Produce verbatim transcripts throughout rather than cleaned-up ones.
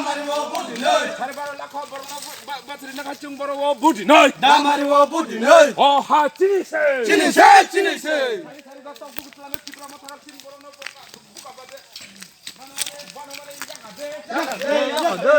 Sari baro lakho borokno ba-, bathri nakha chwng boro o budi noi. Damari o budi noi. O ha chini se. Chini se, chini se. Sari sari ga tok buku tulame Tipra Motha rok chini borokno buka, buka bade. Mano mane, mano mane yang ade. Yang ade, yang ade.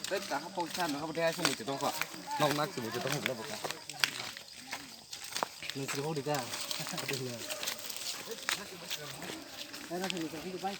Tei kaham pok sa nang abo tei aswk muitu tongkha. Nok nak se muitu tongkha bwlai bwkha. Nang se bok di ta. Abo hwnwi. Ai na se muitu tongkha bai.